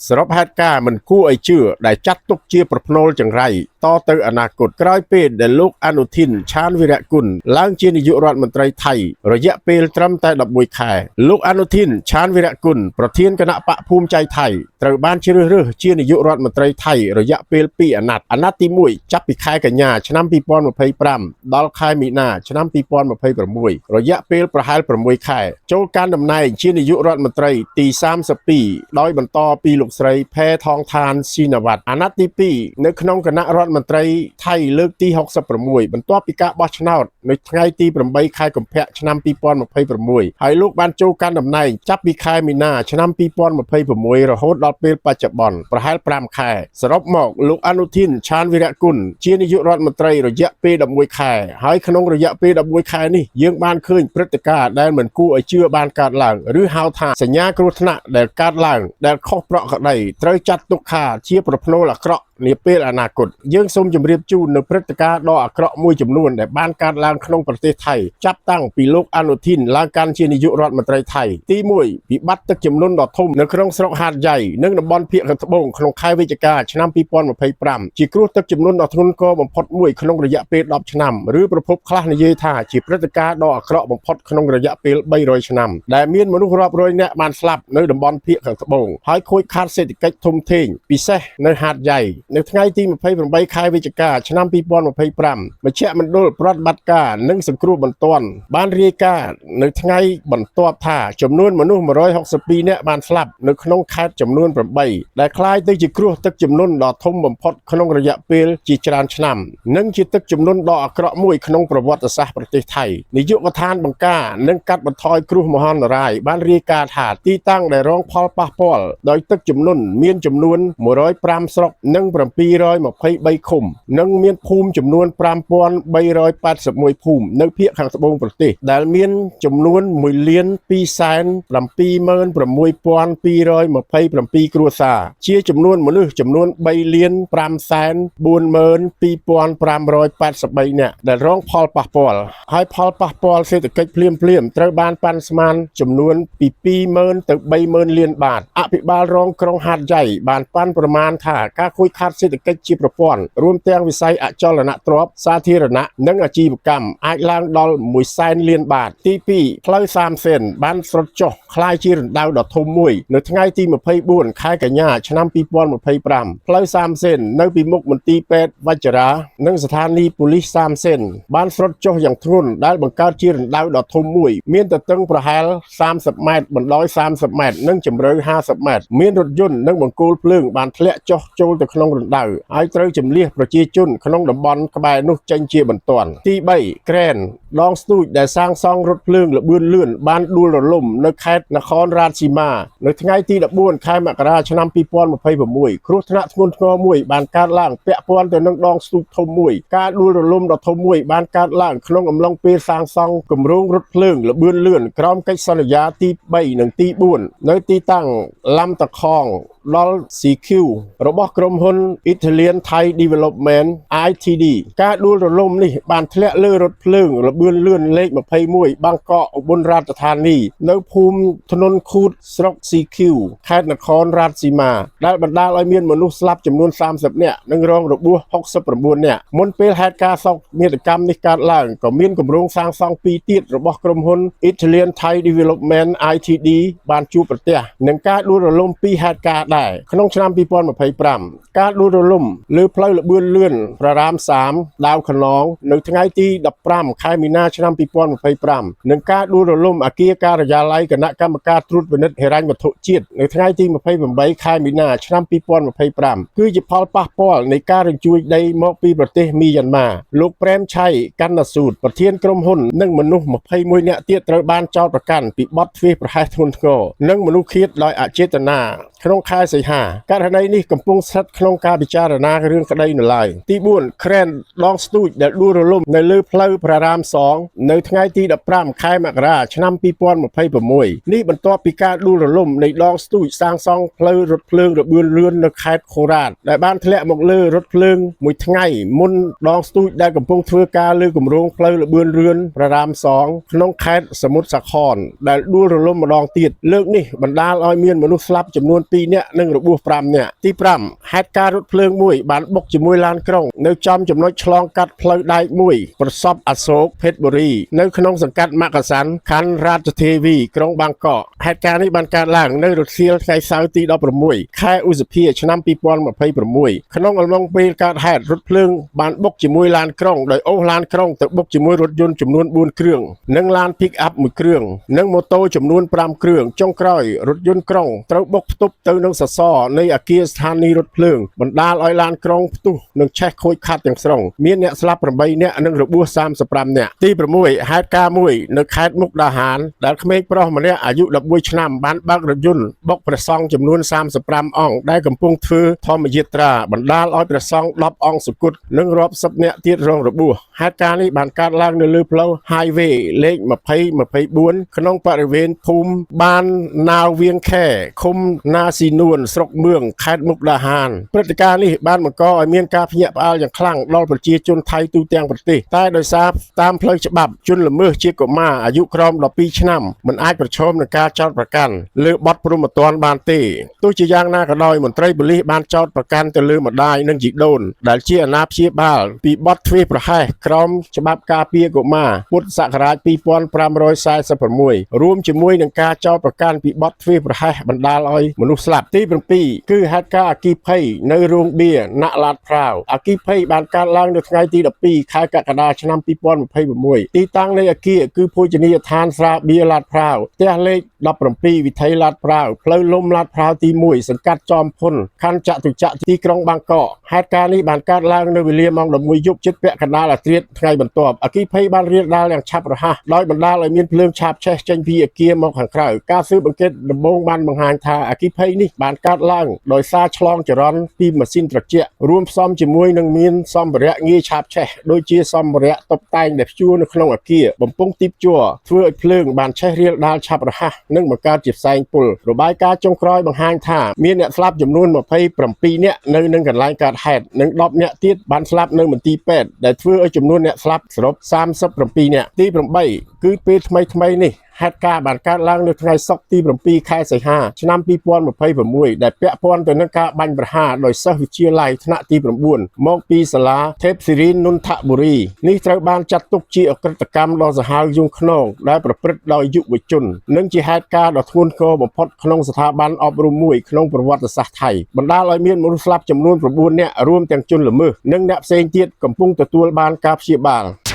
សរុបហេតុការណ៍មិនគួរឲ្យជឿដែលចាត់ទុកជាប្រផ្នូលចង្រៃតទៅអនាគតក្រោយពេលដែលលោកអនុធីនឆានវីរគុណឡើងជានាយករដ្ឋមន្ត្រីថៃរយៈពេលត្រឹមតែ11ខែលោកអនុធីនឆានវីរគុណប្រធានគណៈបកភូមិចៃថៃត្រូវបានជ្រើសរើសជានាយករដ្ឋមន្ត្រីថៃរយៈពេល2អាណត្តិអាណត្តិទី1ចាប់ពីខែកញ្ញាឆ្នាំ2025ដល់ខែមីនាឆ្នាំ2026រយៈពេលប្រហែល6ខែចូលកាន់តំណែងជានាយករដ្ឋមន្ត្រីទី32ដោយបន្តពីលោកស្រីផែថងឋានស៊ីណាវ៉ាត់អាណត្តិទី2នៅក្នុងគណៈរដ្ឋមន្ត្រីថៃលើកទី66បន្ទាប់ពីការបោះឆ្នោតនៅថ្ងៃទី8ខែកុម្ភៈឆ្នាំ2026ហើយលោកបានចូលកាន់តំណែងចាប់ពីខែមីនាឆ្នាំ2026រហូតដល់ពេលបច្ចុប្បន្នប្រហែល5ខែសរុបមកលោកអនុធីនឆានវីរគុណជានាយករដ្ឋមន្ត្រីរយៈពេល11ខែហើយក្នុងរយៈពេល11ខែនេះយើងបានឃើញព្រឹត្តិការណ៍ដែលមិនគួរឲ្យជឿបានកើតឡើងឬហៅថាសញ្ញាគ្រោះថ្នាក់ដែលកើតឡើងដែលខុសប្រក្រតីត្រូវចាត់ទុកថាជាប្រផ្នូលអាក្រក់នាពេលអនាគតយើងសូមជម្រាបជូននៅព្រឹត្តិការណ៍ដ៏អាក្រក់មួយចំនួនដែលបានកើតឡើងក្នុងប្រទេសថៃចាប់តាំងពីលោកអនុធីនឡើងកាន់ជានាយករដ្ឋមន្ត្រីថៃទី1វិបត្តិទឹកជំនន់ដ៏ធំនៅក្នុងស្រុកហាតយ៉ៃនិងតំបន់ភាគខាងត្បូងក្នុងខែវិច្ឆិកាឆ្នាំ2025ជាគ្រោះទឹកជំនន់ដ៏ធ្ងន់ធ្ងរបំផុតមួយក្នុងរយៈពេល10ឆ្នាំឬប្រភពខ្លះនិយាយថាជាព្រឹត្តិការណ៍ដ៏អាក្រក់បំផុតក្នុងរយៈពេល300ឆ្នាំដែលមានមនុស្សរាប់រយនាក់បានស្លាប់នៅតំបន់ភាគខាងត្បូងហើយខូចខាតសេដ្ឋកិច្ចធំធេងពិសេសនៅហាតយ៉ៃនៅថ្ងៃទី28ខែវិច្ឆិកាឆ្នាំ2025មជ្ឈមណ្ឌលប្រតិបត្តិការនិងសង្គ្រោះបន្ទាន់បានរាយការណ៍នៅថ្ងៃបន្ទាប់ថាចំនួនមនុស្ស162នាក់បានស្លាប់នៅក្នុងខេត្តចំនួន8ដែលក្លាយទៅជាគ្រោះទឹកជំនន់ដ៏ធំបំផុតក្នុងរយៈពេលជាច្រើនឆ្នាំនិងជាទឹកជំនន់ដ៏អាក្រក់មួយក្នុងប្រវត្តិសាស្ត្រប្រទេសថៃនាយកដ្ឋានបង្ការនិងកាត់បន្ថយគ្រោះមហន្តរាយបានរាយការណ៍ថាទីតាំងដែលរងផលប៉ះពាល់ដោយទឹកជំនន់មានចំនួន105ស្រុកនិង723ឃុំនិងមានភូមិចំនួន5381ភូមិនៅភាគខាងត្បូងប្រទេសដែលមានចំនួន1,276,227គ្រួសារជាចំនួនមនុស្សចំនួន3,542,583នាក់ដែលរងផលប៉ះពាល់ហើយផលប៉ះពាល់សេដ្ឋកិច្ចភ្លាមៗត្រូវបានប៉ាន់ស្មានចំនួនពី20,000ទៅ30,000លានបាតអភិបាលរងក្រុងហាតយ៉ៃបានប៉ាន់ប្រមាណថាការខូចខាតសេដ្ឋកិច្ចជាប្រព័ន្ធរួមទាំងវិស័យអចលនទ្រព្យសាធារណៈនិងអាជីវកម្មអាចឡើងដល់1សែនលានបាតទី2ផ្លូវ3សេនបានស្រុតចុះក្លាយជារណ្ដៅដ៏ធំមួយនៅថ្ងៃទី24ខែកញ្ញាឆ្នាំ2025ផ្លូវ3សេននៅពីមុខមន្ទីរពេទ្យវជ្រានិងស្ថានីយ៍ប៉ូលីស3សេនបានស្រុតចុះយ៉ាងធ្ងន់ដែលបង្កើតជារណ្ដៅដ៏ធំមួយមានទទឹងប្រហែល30ម៉ែត្របណ្ដោយ30ម៉ែត្រនិងជម្រៅ50ម៉ែត្រមានរថយន្តនិងបង្គោលភ្លើងបានធ្លាក់ចុះចូលទៅក្នុងរណ្ដៅហើយត្រូវជម្លៀសប្រជាជនក្នុងតំបន់ក្បែរនោះចេញជាបន្ទាន់ទី3ក្រែនដងស្ទូចដែលសាងសង់រថភ្លើងល្បឿនលឿនបានដួលរលំនៅខេត្តនគររាជសីមានៅថ្ងៃទី14ខែមករាឆ្នាំ2026គ្រោះថ្នាក់ធ្ងន់ធ្ងរមួយបានកើតឡើងពាក់ព័ន្ធទៅនឹងដងស្ទូចធំមួយការដួលរលំដ៏ធំមួយបានកើតឡើងក្នុងអំឡុងពេលសាងសង់គម្រោងរថភ្លើងល្បឿនលឿនក្រោមកិច្ចសន្យាទី3និងទី4នៅទីតាំងឡាំតខងដល់ CQ របស់ក្រុមហ៊ុន Italian Thai Development ITD ការដួលរលំនេះបានធ្លាក់លើរថភ្លើងល្បឿនលឿនលេខ21បាងកកឧបលរដ្ឋធានីនៅភូមិធ្នន់ខូតស្រុក CQ ខេត្តនគររាជសីមាដែលបណ្ដាលឲ្យមានមនុស្សស្លាប់ចំនួន30នាក់និងរងរបួស69នាក់មុនពេលហេតុការណ៍សោកនាដកម្មនេះកើតឡើងក៏មានគម្រោងសាងសង់ពីរទៀតរបស់ក្រុមហ៊ុន Italian Thai Development ITD បានជួបប្រទះនឹងការដួលរលំពីរហេតុការណ៍ដែរក្នុងឆ្នាំ2025ការដួលរលំលើផ្លូវល្បឿនលឿនព្រះរាម3ដាវខណងនៅថ្ងៃទី15ខែមីនាឆ្នាំ2025និងការដួលរលំអគារការិយាល័យគណៈកម្មការត្រួតពិនិត្យហិរញ្ញវត្ថុជាតិនៅថ្ងៃទី28ខែមីនាឆ្នាំ2025គឺជាផលប៉ះពាល់នៃការរញ្ជួយដីមកពីប្រទេសមីយ៉ាន់ម៉ាលោកប្រែមឆៃកណ្ណស៊ូតប្រធានក្រុមហ៊ុននិងមនុស្ស21នាក់ទៀតត្រូវបានចោទប្រកាន់ពីបទធ្វេសប្រហែសធ្ងន់ធ្ងរនិងមនុស្សឃាតដោយអចេតនាក្នុងខែសីហាករណីនេះកំពុងស្ថិតក្នុងការពិចារណារឿងក្តីនៅឡើយទី4ក្រែនដងស្ទូចដែលដួលរលំនៅលើផ្លូវព្រះរាម2នៅថ្ងៃទី15ខែមករាឆ្នាំ2026នេះបន្ទាប់ពីការដួលរលំនៃដងស្ទូចសាងសង់ផ្លូវរថភ្លើងរបឿនលឿននៅខេត្តខូរ៉ាតដែលបានធ្លាក់មកលើរថភ្លើងមួយថ្ងៃមុនដងស្ទូចដែលកំពុងធ្វើការលើគម្រោងផ្លូវល្បឿនលឿនព្រះរាម2ក្នុងខេត្តសមុទ្រសាខរដែលដួលរលំម្ដងទៀតលើកនេះបណ្ដាលឲ្យមានមនុស្សស្លាប់ចំនួន2នាក់ នាក់និងរបួស5នាក់ទី5ហេតុការណ៍រថភ្លើងមួយបានបុកជាមួយឡានក្រុងនៅចំចំណុចឆ្លងកាត់ផ្លូវដែកមួយប្រសពអសូកភេតបុរីនៅក្នុងសង្កាត់ម៉ាកសាន់ខណ្ឌរាជធាវីក្រុងបាងកកហេតុការណ៍នេះបានកើតឡើងនៅរសៀលថ្ងៃសៅរ៍ទី16ខែឧសភាឆ្នាំ2026ក្នុងអំឡុងពេលកើតហេតុរថភ្លើងបានបុកជាមួយឡានក្រុងដោយអូសឡានក្រុងទៅបុកជាមួយរថយន្តចំនួន4គ្រឿងនិងឡាន Pick up 1គ្រឿងនិងម៉ូតូចំនួន5គ្រឿងចុងក្រោយរថយន្តក្រុងត្រូវបុកផ្ទប់ទៅនឹងសសរនៃអគារស្ថានីយ៍រថភ្លើងបណ្ដាលឲ្យឡានក្រុងផ្ទុះនិងឆេះខូចខាតទាំងស្រុងមានអ្នកស្លាប់8នាក់និងរបួស35នាក់ទី6ហេតុការណ៍មួយនៅខេត្តមុកដាហានដែលក្មេងប្រុសម្នាក់អាយុ11ឆ្នាំបានបើករថយន្តបុកព្រះសង្ឃចំនួន35អង្គដែលកំពុងធ្វើធម្មយាត្រាបណ្ដាលឲ្យព្រះសង្ឃ10អង្គសុគតនិងរាប់សិបនាក់ទៀតរងរបួសហេតុការណ៍នេះបានកើតឡើងនៅលើផ្លូវ Highway លេខ2024ក្នុងបរិវេណភូមិបានណាវៀងខែឃុំណាស៊ីនួនស្រុកមឿងខេត្តមុកដាហានព្រឹត្តិការណ៍នេះបានបង្កឲ្យមានការភ្ញាក់ផ្អើលយ៉ាងខ្លាំងដល់ប្រជាជនថៃទូទាំងប្រទេសតែដោយសារតាមផ្លូវច្បាប់ជនល្មើសជាកុមារអាយុក្រោម12ឆ្នាំមិនអាចប្រឈមនឹងការចោទប្រកាន់លើបទព្រហ្មទណ្ឌបានទេទោះជាយ៉ាងណាក៏ដោយមន្ត្រីប៉ូលីសបានចោទប្រកាន់ទៅលើម្ដាយនិងជីដូនដែលជាអាណាព្យាបាលពីបទធ្វេសប្រហែសក្រោមច្បាប់ការពារកុមារពុទ្ធសករាជ2546រួមជាមួយនឹងការចោទប្រកាន់ពីបទធ្វេសប្រហែសបណ្ដាលឲ្យមនុស្សស្លាប់ទី7គឺហេតុការណ៍អគ្គិភ័យនៅរោងបៀណឡាតប្រាវអគ្គិភ័យបានកើតឡើងនៅថ្ងៃទី12ខែកក្កដាឆ្នាំ2026ទីតាំងនៃអគារគឺភោជនីយដ្ឋានស្រាបៀឡាតប្រាវផ្ទះលេខ17វិថីឡាតប្រាវផ្លូវលំឡាតប្រាវទី1សង្កាត់ចំភុនខណ្ឌចតុចក្រទីក្រុងបាងកកហេតុការណ៍នេះបានកើតឡើងនៅវេលាម៉ោង11យប់ជិតពាក់កណ្ដាលអាធ្រាត្រថ្ងៃបន្ទាប់អគ្គិភ័យបានរាលដាលយ៉ាងឆាប់រហ័សដោយបណ្ដាលឲ្យមានភ្លើងឆាបឆេះចេញពីអគារមកខាងក្រៅការស៊ើបអង្កេតដំបូងបានបង្ហាញថាអគ្គិភ័យនេះបានកើតឡើងដោយសារឆ្លងចរន្តពីម៉ាស៊ីនត្រជាក់រួមផ្សំជាមួយនឹងមានសម្ភារៈងាយឆាបឆេះដូចជាសម្ភារៈតុបតែងដែលព្យួរនៅក្នុងអគារបំពង់ទីបជ័រធ្វើឲ្យភ្លើងបានឆេះរាលដាលឆាប់រហ័សនិងបង្កើតជាផ្សែងពុលរបាយការណ៍ចុងក្រោយបង្ហាញថាមានអ្នកស្លាប់ចំនួន27នាក់នៅនឹងកន្លែងកើតហេតុនិង10នាក់ទៀតបានស្លាប់នៅមន្ទីរពេទ្យដែលធ្វើឲ្យចំនួនអ្នកស្លាប់សរុប37នាក់ទី8គឺពេលថ្មីៗនេះហេតុការណ៍បានកើតឡើងនៅថ្ងៃសុក្រទី7ខែសីហាឆ្នាំ2026ដែលពាក់ព័ន្ធទៅនឹងការបាញ់ប្រហារដោយសិស្សវិទ្យាល័យថ្នាក់ទី9មកពីសាលាថេបសិរីនុនថបុរីនេះត្រូវបានចាត់ទុកជាអក្រិតកម្មដ៏សាហាវយង់ឃ្នងដែលប្រព្រឹត្តដោយយុវជននិងជាហេតុការណ៍ដ៏ធ្ងន់ធ្ងរបំផុតក្នុងស្ថាប័នអប់រំមួយក្នុងប្រវត្តិសាស្ត្រថៃបណ្ដាលឲ្យមានមនុស្សស្លាប់ចំនួន9នាក់រួមទាំងជនល្មើសនិងអ្នកផ្សេងទៀតកំពុងទទួលបានការព្យាបាល។